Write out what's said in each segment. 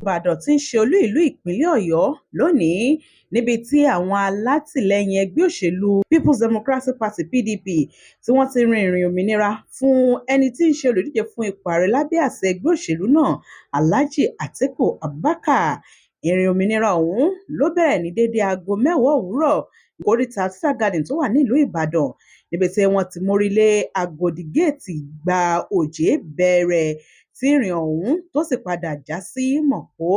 Ìbàdàn tí í ṣe olú ìlú ìpínlẹ̀ Ọ̀yọ́ lónìí, níbi tí àwọn alátìlẹyìn ẹgbẹ́ òṣèlú Peoples Democratic Party (PDP) tí wọ́n ti rin ìrìn òmìnira fún ẹni tí í ṣe olùdíje fún ipò ààrẹ lábẹ́ àsíá ẹgbẹ́ òṣèlú náà, Alhaji Atiku Abubakar. Ìrìn òmìnira ọ̀hún ló bẹ̀rẹ̀ ní déédé aago 10 òwúrọ̀ ní ìkóríta Total Garden tó wà nílùú Ìbàdàn, níbi tí wọ́n ti mórí lé Agodi Géètì gba òjé bẹ̀rẹ̀ tí ìrìn ọ̀hún tó sì padà já sí Mọ̀pó.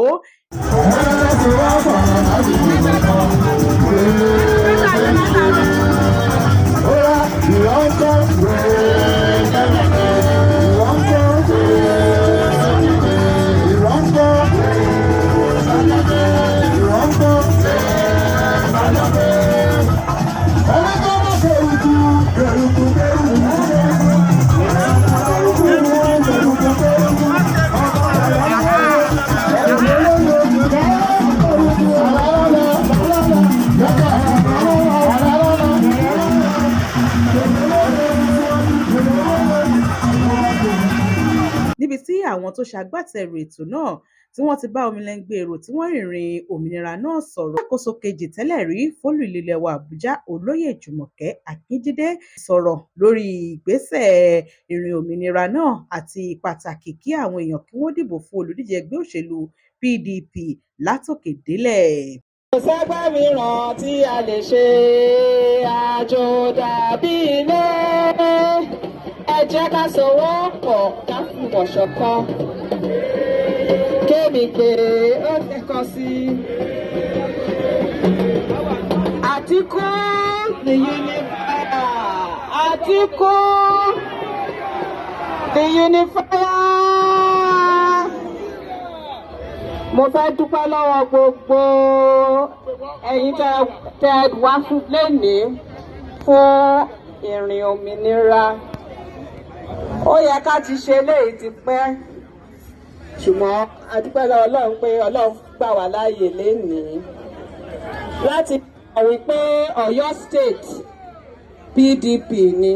Níbi tí àwọn tó ṣagbátẹrù ètò náà tí wọ́n ti bá omilẹ́ngbẹ́ èrò tí wọ́n rìnrìn òmìnira náà sọ̀rọ̀. Alákòóso kejì tẹ́lẹ̀ rí fólú ìlú ilẹ̀ wa Àbújá, Olóyè Jùmọ̀kẹ́ Akínjídé, sọ̀rọ̀ lórí ìgbésẹ̀ ìrìn òmìnira náà àti pàtàkì kí àwọn èèyàn kí wọ́n dìbò fún olùdíje ẹgbẹ́ òṣèlú PDP látòkè délẹ̀. Kò sẹ́gbẹ́ mìíràn tí a lè ṣe, àjò dàbí ilé. Ẹ jẹ́ ká sowọ́pọ̀, ká fìmọ̀ ṣọ̀kan. Kémi pé ó kẹ́kọ̀ọ́ sí. Àtíkù the unifier. Àtíkù the unifier. Mo fẹ́ dúpẹ́ lọ́wọ́ gbogbo ẹ̀yin tẹ́ wá fún lénìí fún ìrìn òmìnira. Ó yẹ ká ti ṣe eléyìí ti pẹ́, ṣùgbọ́n a dúpẹ́ lọ́wọ́ Ọlọ́run pé Ọlọ́run gbà wá láàyè lénìí láti mọ̀ wípé Ọ̀yọ́ State PDP ni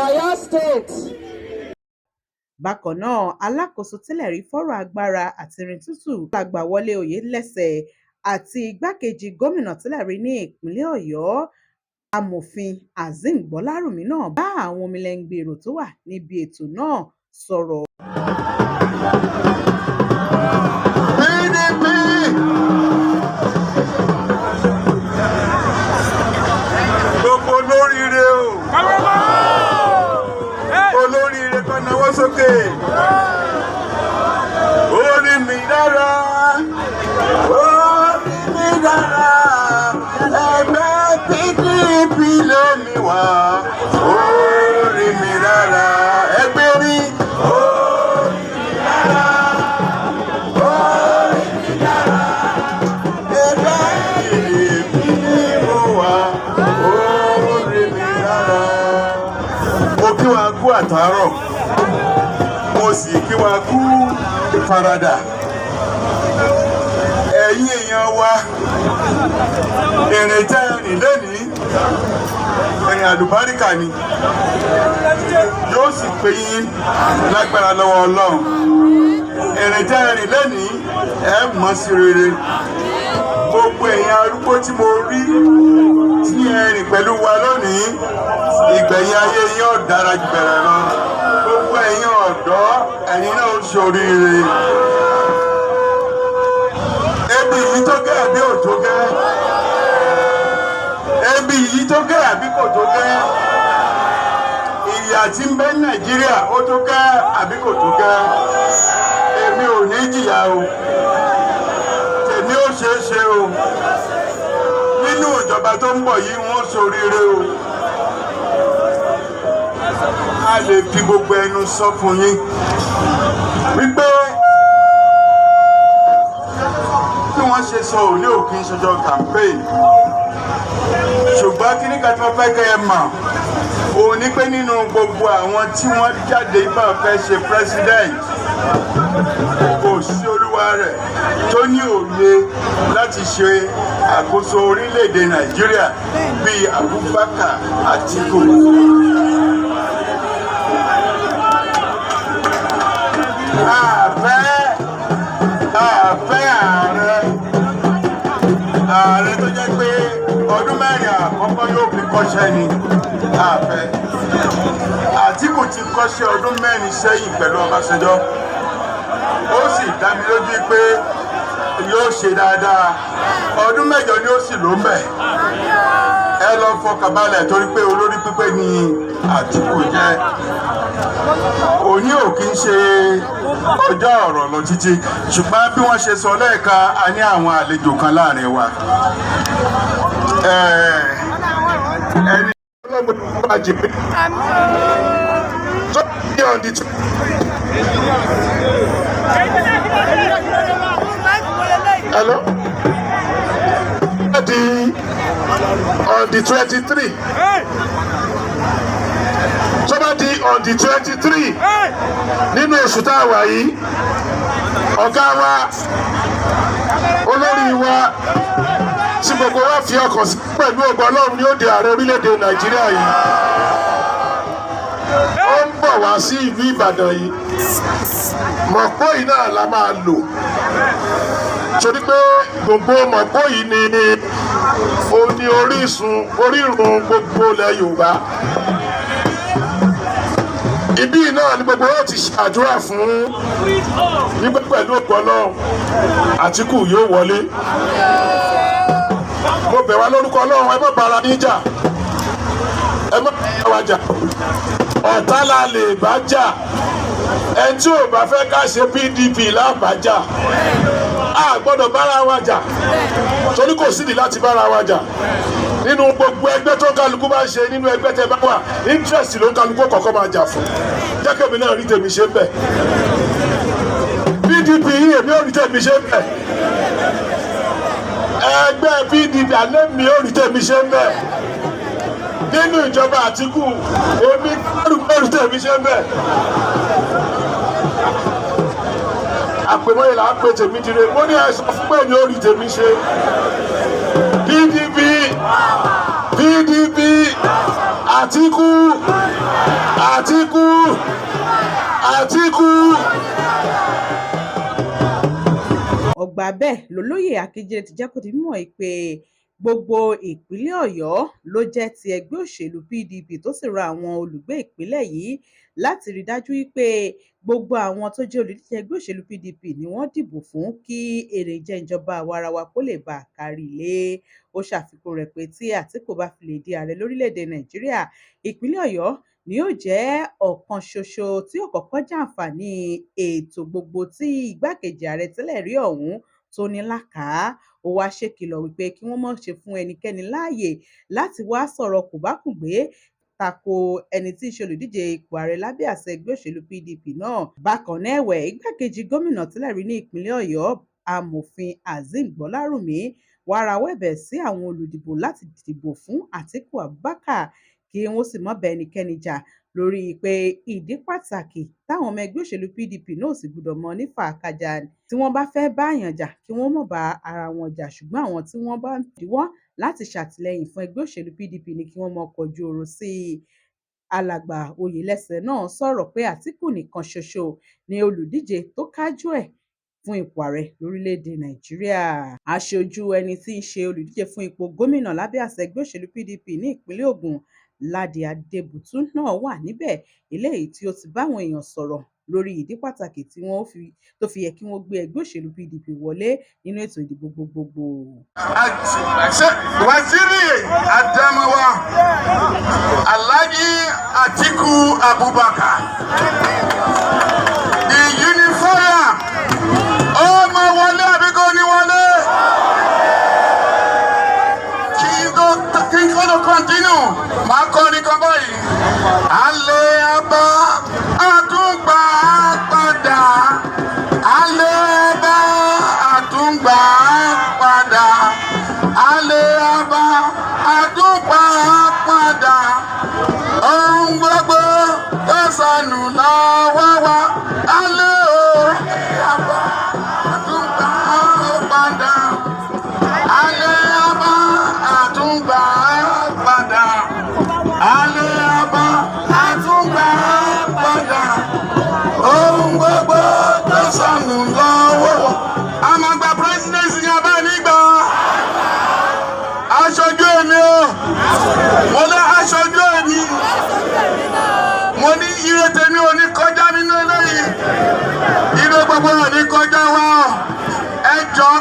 Ọ̀yọ́ State. Bákan náà, alákòóso tẹ́lẹ̀ rí fọ́rọ̀ agbára àti irin tútù, Alàgbà Wọlé Oyelese, àti igbákejì gómìnà tẹ́lẹ̀ rí ní ìpínlẹ̀ Ọ̀yọ́, Amòfin Kazeem Gbọ́lárùmí náà bá àwọn omilẹ́ngbẹ́ èrò tó wà níbi ètò náà sọ̀rọ̀. PDP! Gbogbo olóríire o! Olóríire kan náwó sókè! Orí mi dára! Orí mi dára! Ẹgbẹ́ PDP lèmi wá! Orí mi dára! Ẹgbẹ́ rí! Orí mi dára! Orí mi dára! Ẹgbẹ́ PDP ni mo wà! Orí mi dára! Mo kí wa kú àtàárọ̀, mo sì kí wa kú ìfaradà. Ẹ̀yin èèyàn wa, ìrìn tẹ́ ẹ rìn lónìí, ìrìn àlùbáríkà ni, yóò sì pé yín lágbára lọ́wọ́ Ọlọ́run. Ìrìn tẹ́ ẹ rìn lónìí, ẹ mọ̀ sí rere. Gbogbo ẹ̀yin arúgbó tí mo rí tí ẹ rìn pẹ̀lú wa lónìí, ìgbẹ̀yìn ayé yín ó dára jù bẹ̀rẹ̀ lọ. Gbogbo ẹ̀yin ọ̀dọ́, ẹ̀yin náà ó ṣoríire. Ebi yìí tó gẹ́ àbí ò tó gẹ́? Ebi yìí tó gẹ́ àbí kò tó gẹ́? Ìyà tí ń bẹ ní Nàìjíríà, ó tó gẹ́ àbí kò tó gẹ́? Èmi ò ní jìyà o. Tèmi ó ṣeé ṣe o. Nínú ìjọba tó ń bọ̀ yìí, wọ́n ṣoríire o. A lè fi gbogbo ẹnu sọ fún yín wípé bí wọ́n ṣe sọ òní ò kí ń ṣọjọ́ campaign, ṣùgbọ́n kí ní ká tí wọ́n fẹ́ kẹ́ ẹ mọ̀ òun ni pé nínú gbogbo àwọn tí wọ́n jáde bá fẹ́ ṣe president, kò sí olúwa rẹ̀ tó ní òye láti ṣe àkóso orílẹ̀-èdè Nàìjíríà bíi Abubakar Atiku. Àfẹ́ kọ́ṣẹ́ ni àfẹ́. Àtíkù ti kọ́ṣẹ́ ọdún 4 sẹ́yìn pẹ̀lú Ọbásanjọ́, ó sì dá mi lójú pé yóò ṣe dáadáa. Ọdún 8 ni ó sì ló ń bẹ̀. Ẹ lọ fọkàn balẹ̀ torí pé olórí pípé ni Àtíkù jẹ́. Òní ò kí ń ṣe ọjọ́ ọ̀rọ̀ lọ títí, ṣùgbọ́n bí wọ́n ṣe sọ lẹ́ẹ̀kan, a ní àwọn àlejò kan láàrin wa. Ẹni on the Hello? On the 23. Tó bá di on the 23 nínú oṣù tá a wà yìí, ọ̀gá wa, olórí wa, tí gbogbo wa fi ọkàn sí, pẹ̀lú ògo Ọlọ́run ni ó di ààrẹ orílẹ̀-èdè Nàìjíríà yìí, ó ń bọ̀ wá sí ìlú Ìbàdàn yìí. Mọ̀pó yìí náà la máa lò, torí pé gbogbo Mọ̀pó yìí ni ó ní orísun orírun gbogbo ilẹ̀ Yorùbá. Ibí náà ni gbogbo wọn ti ṣàdúrà fún nígbà pẹ̀lú ògo Ọlọ́run, Àtíkù yóò wọlé. Mo bẹ̀ wá lórúkọ Ọlọ́run, ẹ má bára níjà, ẹ má bára wa jà. Ọ̀tá la lè bá jà. Ẹni tí ò bá fẹ́ ká ṣe PDP lábàjá, a gbọ́dọ̀ bára wa jà, torí kò sídìí láti bára wa jà. Nínú gbogbo ẹgbẹ́ tó kálukú bá ń ṣe, nínú ẹgbẹ́ tẹ bá wà, interest ló ń kálukú kọ̀ọ̀kan máa jà fún. Jẹ́kẹ̀mí náà rí tèmi ṣe ń bẹ̀. PDP yìí, èmi ò rí tèmi ṣe ń bẹ̀. Ẹgbẹ́ PDP alẹ́ mi ò rí tèmi ṣe ń bẹ̀. Nínú ìjọba Àtìkù, èmi kárùkù ò rí tèmi ṣe ń bẹ̀. Àpèmọ́yè là ń pè tèmi dire. Mo ní ẹ̀sọ́ fún pé mi ò rí tèmi ṣe. PDP, PDP, Àtìkù, Àtìkù, Àtìkù. Ọgbà bẹ́ẹ̀ lolóye Akínjídé ti jẹ́ kó di mímọ̀ pé gbogbo ìpínlẹ̀ Ọ̀yọ́ ló jẹ́ ti ẹgbẹ́ òṣèlú PDP, tó sì rọ àwọn olùgbé ìpínlẹ̀ yìí láti rí i dájú pé gbogbo àwọn tó jẹ́ olùdíje ẹgbẹ́ òṣèlú PDP ni wọ́n dìbò fún, kí èrè jẹ́ ìjọba àwaarawa kó lè bá a kárí ilé. Ó ṣàfikún rẹ̀ pé tí Àtíkù bá fi lè di ààrẹ lórílẹ̀‐èdè Nàìjíríà, ìpínlẹ̀ Ọ̀yọ́ ni yóò jẹ́ ọ̀kan ṣoṣo tí yóò kọ́kọ́ jàǹfààní ètò gbogbo tí igbákejì ààrẹ tẹ́lẹ̀ rí ọ̀hún tó ní lákàá. Ó wáá ṣèkìlọ̀ wípé kí wọ́n má ṣe fún ẹnikẹ́ni láàyè láti wáá sọ̀rọ̀ kòbákùngbé tako ẹni tí í ṣe olùdíje ipò ààrẹ lábẹ́ àsíá ẹgbẹ́ òṣèlú PDP náà. Bákan náà ẹ̀wẹ̀, igbákejì gómìnà tẹ́lẹ̀ rí ní ìpínlẹ̀ Ọ̀yọ́, Amòfin Azeem Gbọ́lárùmí, wàá rawọ́ ẹ̀bẹ̀ sí àwọn olùdìbò láti dìbò fún Àtíkù Abubakar, kí wọ́n sì má bá ẹnikẹ́ni jà lórí pé ìdí pàtàkì táwọn ọmọ ẹgbẹ́ òṣèlú PDP náà sì gbọ́dọ̀ mọ ní fàákájà. Tí wọ́n bá fẹ́ẹ́ báàyàn jà, kí wọ́n má bá ara wọn jà, ṣùgbọ́n àwọn tí wọ́n bá ń diwọ́ láti ṣàtìlẹ́yìn fún ẹgbẹ́ òṣèlú PDP ni kí wọ́n máa kọjú ọ̀rọ̀ sí i. Alàgbà Oyèlẹsẹ̀ náà sọ̀rọ̀ pé Àtíkù nìkan ṣoṣo ni olùdíje tó kájú ẹ̀ fún ipò ààrẹ lórílẹ̀‐èdè Nàìjíríà. Aṣojú ẹni tí í ṣe olùdíje fún ipò gómìnà lábẹ́ àsíá ẹgbẹ́ òṣèlú PDP ní ìpínlẹ̀ Ògùn, Ládì Adébútú náà wà níbẹ̀, eléyìí tí ó ti báwọn èèyàn sọ̀rọ̀ lórí ìdí pàtàkì tí wọ́n tó fi yẹ kí wọ́n gbé ẹgbẹ́ òṣèlú PDP wọlé nínú ètò ìdìbò gbogbogbò. Waziri Adamawa, Alhaji Atiku Abubakar, the unifier, ó máa wọlé àbí kò ní wọlé? Kí n tó continue, máa kọ́ ní kan báyìí. Alẹ́ abá àtúngbà padà, alẹ́ abá àtúngbà padà, alẹ́ abá àtúngbà padà, ohun gbogbo tó sọnù lọ́wọ́ wa, alẹ́ o abá àtúngbà padà, alẹ́ abá àtúngbà padà, alẹ́ abá àtúngbà padà, ohun gbogbo tó sọnù lọ́wọ́ wa. A máa gba presidency ní abẹ́ nígbà.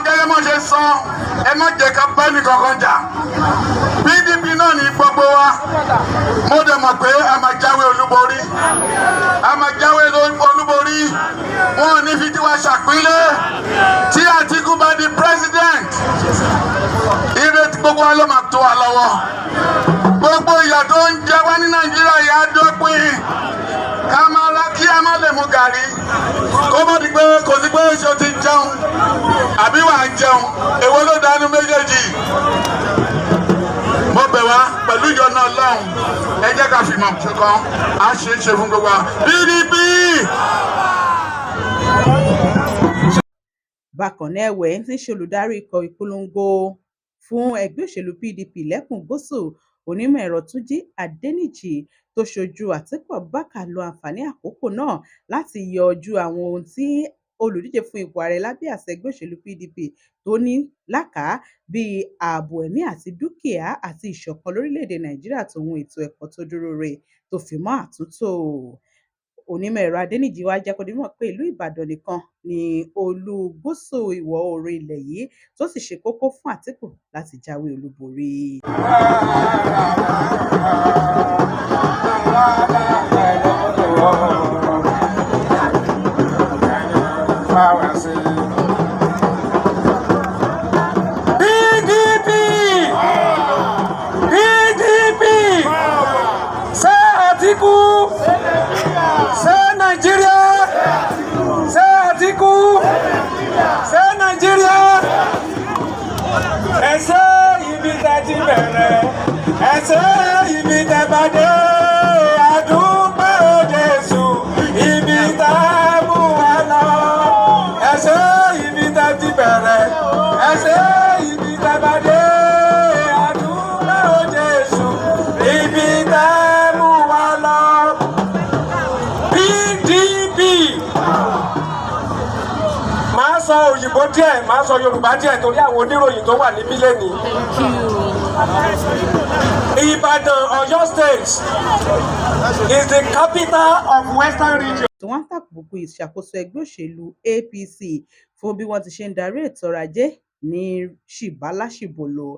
Gẹ́gẹ́ mọ́ ṣe sọ, ẹ má jẹ́ ká bá ẹnì kankan jà. PDP náà ní gbogbo wa. Mo dẹ̀ mọ̀ pé a máa jáwé olúborí, a máa jáwé olúborí. Wọn ò ní fi tiwa ṣàpínlẹ̀. Tí Àtíkù bá di president, ire tí gbogbo wa ló máa tó wa lọ́wọ́. Gbogbo ìyà tó ń jẹ wá ní Nàìjíríà yà á dópin. Ká máa ra kí a má lè mu gàrí, kó má di pé kò sí pé ṣé o ti jẹun àbí wàá jẹun, èwo ló dánú méjèèjì? Mo bẹ̀ wá pẹ̀lú ìyọ́nú Ọlọ́run, ẹ jẹ́ ká fìmọ̀ ṣọ̀kan, á ṣe é ṣe fún gbogbo wa. PDP. Bákan náà ẹ̀wẹ̀, ẹni tí í ṣe olùdarí ikọ̀ ìpolongo fún ẹgbẹ́ òṣèlú PDP lẹ́kùn gúúsù, Onímọ̀-ẹ̀rọ Túnjí Adéníjì, tó ṣojú Àtikú Abubakar, lo àǹfààní àkókò náà láti yọjú àwọn ohun tí olùdíje fún ipò ààrẹ lábẹ́ àsíá ẹgbẹ́ òṣèlú PDP tó ní làkà bíi ààbò ẹ̀mí àti dúkìá àti ìṣọ̀kan lórílẹ̀-èdè Nàìjíríà tòun ètò ẹ̀kọ́ tó dúró re tó fi mọ́ àtúntò. Onímọ̀-ẹ̀rọ Adéníjì wàá jẹ́ kó di mímọ̀ pé ìlú Ìbàdàn nìkan ní olú gúúsù ìwọ̀-oòrùn ilẹ̀ yìí tó sì ṣe kókó fún Àtìkù láti jáwé olúborí. PDP! PDP! Say Atiku! Say Nigeria! Say Atiku! Say Nigeria! Ẹ ṣé ibi tẹ́ ti bẹ̀rẹ̀, ẹ ṣé ibi tẹ́ bá dé, àdúpẹ́ o Jésù, ibi tẹ́ mú wa lọ. Ẹ ṣé ibi tẹ́ ti bẹ̀rẹ̀, ẹ ṣé ibi tẹ́ bá dé, àdúpẹ́ o Jésù, ibi tẹ́ mú wa lọ. PDP. Màá sọ òyìnbó díẹ̀, màá sọ Yorùbá díẹ̀ torí àwọn oníròyìn tó wà níbí lẹ́nìí. Ìbàdàn, Ọ̀yọ́ State, is the capital of Western Region. Tí wọ́n ń tàbùkù ìṣàkóso ẹgbẹ́ òṣèlú APC fún bí wọ́n ti ṣe ń darí ètò ọrọ̀ ajé ní ṣìbáláṣìbòlò.